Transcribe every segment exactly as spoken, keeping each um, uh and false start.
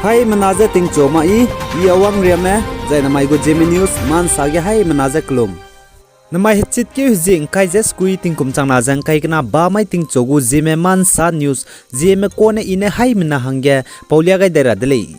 Haimena je tingchu ma i, i Awang Riame, zai namai gu Zeme News, mansa ge haimena je kelum. Namai hechitkeu hezie ngkai ze sekui tingkum changna ze ngkai kena bamai tingchu gu Zeme Mansa News, Zeme kone i ne haimena hangge paulia gai dai ra de lei.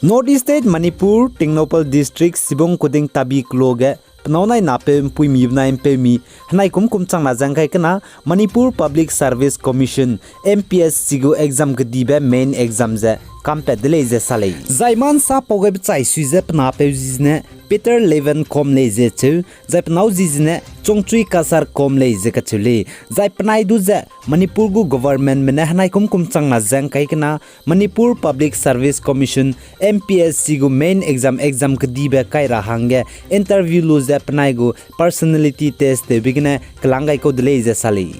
North East State Manipur, Tengnoupal District, Sibong Kuding Tabi Klo ge, penâu nai napeu mpuimi benai mpeumi, henai kum kum changna ze ngkai kena, Manipur Public Service Commission, M P S C gu exam kedibe main exam ze kampat de lei ze sa lei. Zai mansa pau gaibe chai sui ze pe napeu zi zene Peter Leven Kom lei ze cheu, zai penâu zi zene Chongchui Kasar Kom lei ze kacheu lei. Zai penai du ze Manipur gu governmentme ne henai kum kum changna ze ngkai kena Manipur Public Service Commission, M P S C gu main exam exam kedibe kai ra hangge interview lu ze penai gu personality test tewbe gene kelang gai kau de lei ze sa lei.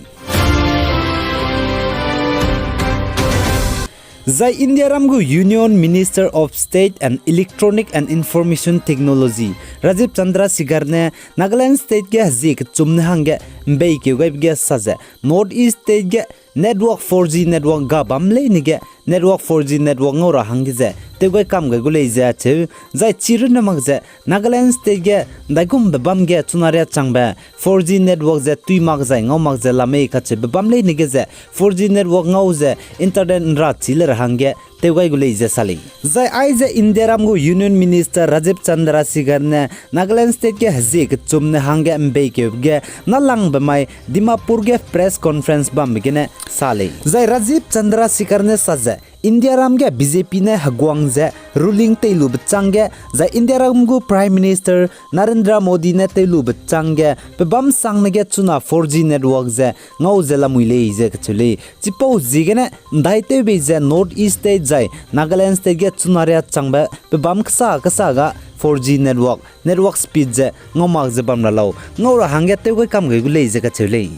Zai Indiaram gu Union Minister of State and Electronic and Information Technology, Rajeev Chandrasekhar ne Nagaland State ge hezie kechumne hangge mbeikeu gaibe ge sa ze, North East State ge network four G network ga bam leine ge network four G network ngau ra hangge ze tewgai kam gai gu lei ze acheu, zai chi runne mak ze Nagaland State ge ndaigumbe bam ge chuna riâ changbe four G network ze tui mak zai ngau mak ze la mei kacheube bam leine ge ze four G network ngau ze internet nra chi le ra hangge tewgai gu lei ze sa lei. Zai aize Indiaram gu Union Minister Rajeev Chandrasekhar ne Nagaland State ge hezie kechumne hangge mbeikeu ge nalangbe mai Dimapur ge press conference bambe gene sa lei. Zai Rajeev Chandrasekhar ne sa ze, Indiaram ge B J P ne heguang ze ruling teilube changge, zai Indiaram gu Prime Minister Narendra Modi ne teilube changge, pebâm sangne ge chuna four G network ze ngau ze lamui lei ze kacheu lei. Chipau ziegene ndaitewbei ze North East State zai Nagaland State ge chuna riâ changbe pebâm kesa kesa ga four G network, network speed ze ngau mak ze bam ra lau, ngau ra hangge tewgai kam gai gu lei ze kacheu lei.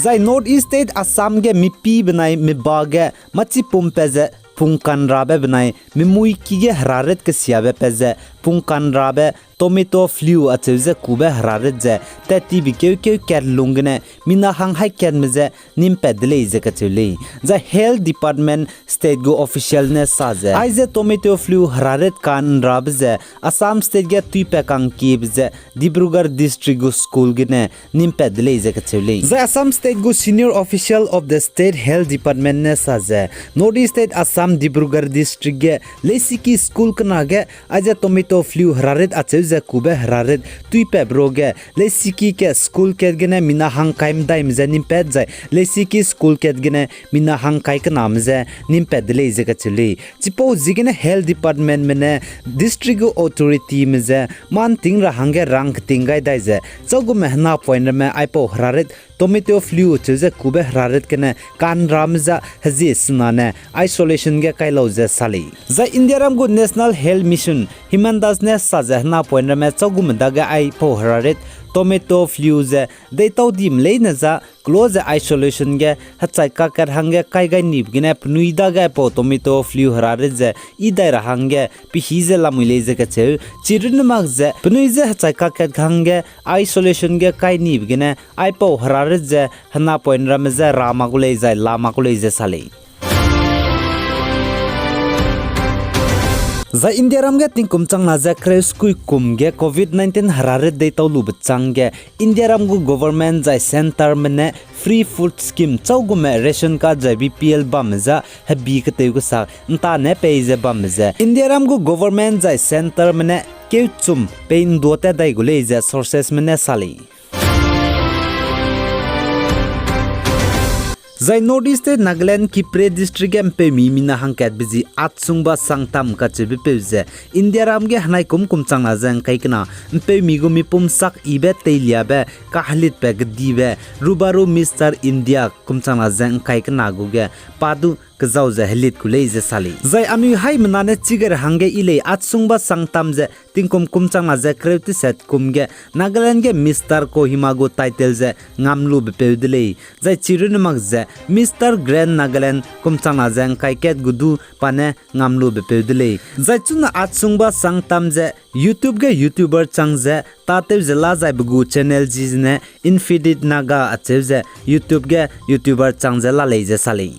Zai North East State Assam ge mipi benai miba ge machipumpat ze pungkanrabe benai mimuiki ge heraret kesiabe pat ze pungkanrabe tomato flu acheu ze kube heraret ze tat tibe keukeu kat lung gene mina hang haikatme ze nimpat de lei ze kacheu lei. Zai Health Department state gu official ne sa ze, aize tomato flu heraret kanrabe ze Assam State ge tuipat kangkiebe ze Dibrugarh District gu school gene nimpat de lei ze kacheu lei. Zai Assam State gu senior official of the State Health Department ne sa ze, North East State Assam Dibrugarh District ge leisiki school kena ge aize tomato flu heraret acheu ze kube heraret tuipatbe ruage leisiki ke school kat gene mina hangkai medaime ze nimpat zai leisiki school kat gene mina hangkai kename ze nimpat de lei ze kacheu lei. Chipau ziegene Health Departmentme ne district gu authorityme ze mâ ’nting ra hangge rang keting gai dai ze, châugume henapoine ramme aipau heraret tomato flu cheu ze kube heraret gene kanrame ze hezie sena ne isolation ge kai lau ze sa lei. Zai Indiaram gu National Health Mission Himanta Das ne sa ze henapoine ramme châugume dage aipau heraret tomato flu ze deitau dime leine za kelo ze isolation ge hechai kakat hangge kai gai nibe gene penui dage aipau tomato flu heraret ze i dai ra hangge pehî ze lamui lei ze kacheu. Chirunne mak ze penui je hechai kakat hangge isolation ge kai nibe gene aipau heraret ze henapoine ramme je ra mak gu lei zai la mak gu lei ze sa lei. Zai Indiaram ge tingkum changna ze kereu sekui kum ge covid nineteen heraret deitau lube chângge Indiaram gu government zai centreme ne free food scheme châugume ration card zai B P L bamme ze hebi ketew kesak ’ntane pei ze bamme ze Indiaram gu government zai centreme ne keuchum pei ’nduâtat dai gu lei ze sourcesme ne sa lei. Zai North East State Nagaland Kiphire District ge ’mpeumi mina hangkatbe zi Atsungba Sangtam kacheubepeu ze Indiaram ge henai kum kum changna ze ’ngkai kena ’mpeumi gu mipum sak yibe teiliabe kahelitbe kedibe Rubber Mister India kum changna ze ’ngkai kena gu ge pa du kezau ze helit gu lei ze sa lei. Zai anui haimena ne chigara hangge yi lei, atsungba sangtam ze tingkum kum changna ze kereu teset kum ge Nagaland ge Mister Kohima gu title ze ngam lubepeu de lei. Zai chirunne mak ze Mister Grand Nagaland kum changna ze ngkai kat gu du pa ne ngam lubepeu de lei. Zai chuna atsungba sangtam ze YouTube ge YouTuber chang ze tâtew ze la zaibe gu channel ji zene Infinite Naga acheu ze YouTube ge YouTuber chang ze la lei ze sa lei.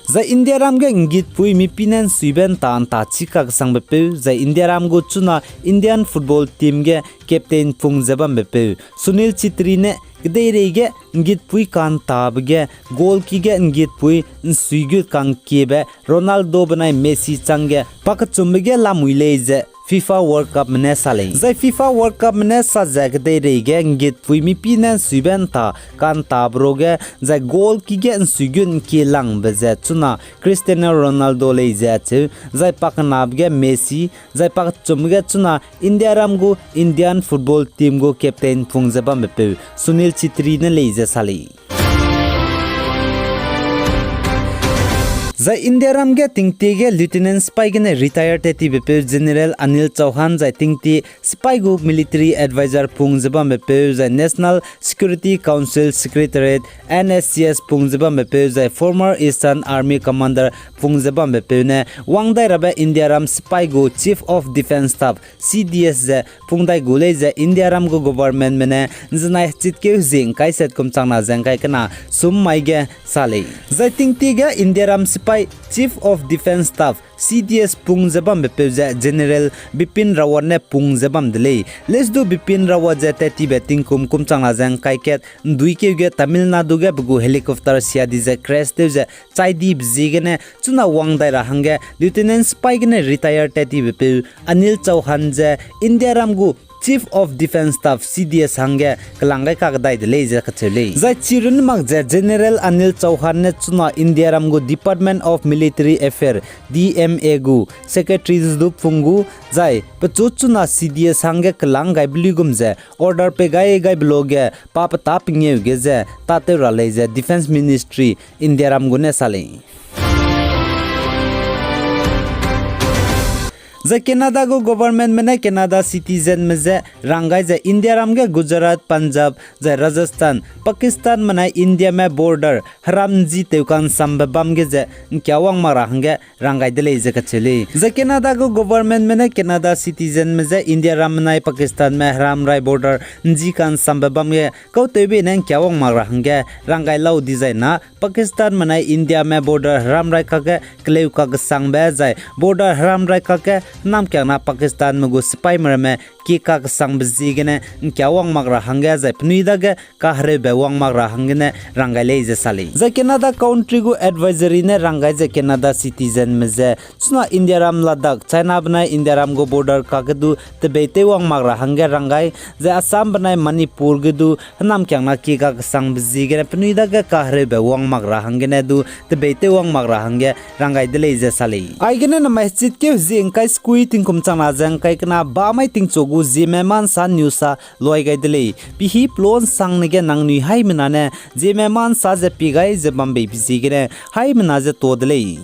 Zai Indiaram ge nggitpui mipine nsuibe nta nta chika kesangbe peu, zai Indiaram gu chuna Indian football team ge captain pung ze bambe peu, Sunil Chhetri ne kedeirei ge nggitpui kantabe ge goal ki ge nggitpui nsuigut kangkiebe Ronaldo benai Messi changge pakechumbe ge lamui lei ze FIFA World Cupme ne sa lei. Zai FIFA World Cupme ne sa ze kedeirei ge nggitpui mipine nsuibe nta kantabe ro ge, zai goal ki ge nsuigut nkielangbe ze chuna Cristiano Ronaldo lei ze acheu, zai pakenabe ge Messi, zai pakechumbe ge chuna Indiaram gu Indian football team gu captain pung ze bambe peu Sunil Chhetri ne lei ze sa lei. Zai Indiaram ge tingtie ge Lieutenant sipai gene retire tat tibe peu General Anil Chauhan, zai tingtie sipai gu military advisor pung ze bambe peu, zai National Security Council Secretariat, N S C S pung ze bambe peu, zai former Eastern Army Commander pung ze bambe peu ne wang dai rabe Indiaram sipai gu Chief of Defence Staff, C D S ze pung dai gu lei ze Indiaram gu governmentme ne nzenai hechitkeu hezie ngkai set kum changna ze ngkai kena sum mai ge sa lei. Zai tingtie ge Indiaram sipai Chief of Defence Staff, C D S pung ze bambe peu ze General Bipin Rawat ne pung ze bam de lei. Leusdu Bipin Rawat ze tat tibe tingkum kum changna ze ngkai kat nduikeu ge Tamil Nadu ge pe gu helicopter sia di ze crash tew ze chai dibe ziegene chuna wang dai ra hangge Lieutenant sipai gene retire tat tibe peu Anil Chauhan ze Indiaram gu Chief of Defence Staff, C D S hangge kelang gai kakdai de lei ze kacheu lei. Zai chirunne mak ze General Anil Chauhan ne chuna Indiaram gu Department of Military Affairs, D M A gu Secretary du pung gu, zai pechu chuna C D S hangge kelang gaibe luigum ze order pei gai gaibe lo ge pa petâ pengeu ge ze tâtew ra lei ze Defence Ministry Indiaram gu ne sa lei. Zai Canada gu governmentme ne Canada citizenme je rang gai ze Indiaram ge Gujarat, Punjab, zai Rajasthan, Pakistan benai Indiame border heram nji tewka'nsambe bam ge ze ngkia wang mak ra hangge rang gai de lei ze kacheu lei. Zai Canada gu governmentme ne Canada citizenme je Indiaram benai Pakistanme heramrai border nji ka'nsambe bam ge kautewbe ne ngkia wang mak ra hangge rang gai lau dizai na, Pakistan benai Indiame border heramrai kakge keleu kakesangbe zai border heramrai kakge hênamkiangna Pakistanme gu sipaime ramme kie kakesangbe ziegene ngkia wang mak ra hangge zai penui dage kahereube wang mak ra hanggene rang gai lei ze sa lei. Zai Canada country gu advisory ne rang gai ze Canada citizenme je chuna Indiaram Ladakh, China benai Indiaram gu border kakge du tebeitew wang mak ra hangge rang gai, zai Assam benai Manipur ge du hênamkiangna kie kakesangbe ziegene penui dage kahereube wang mak ra hanggene du tebeitew wang mak ra hangge rang gai de lei ze sa lei. Aigene namai hechitkeu hezie ngkai sekui tingkum changna ze ngkai kena bamai tingchu gu Zeme Mansa news a luai gai de lei. Pihî pelonsangne ge nangnui haimena ne Zeme Mansa ze pie gai ze bambeibe ziegene haimena ze to de lei.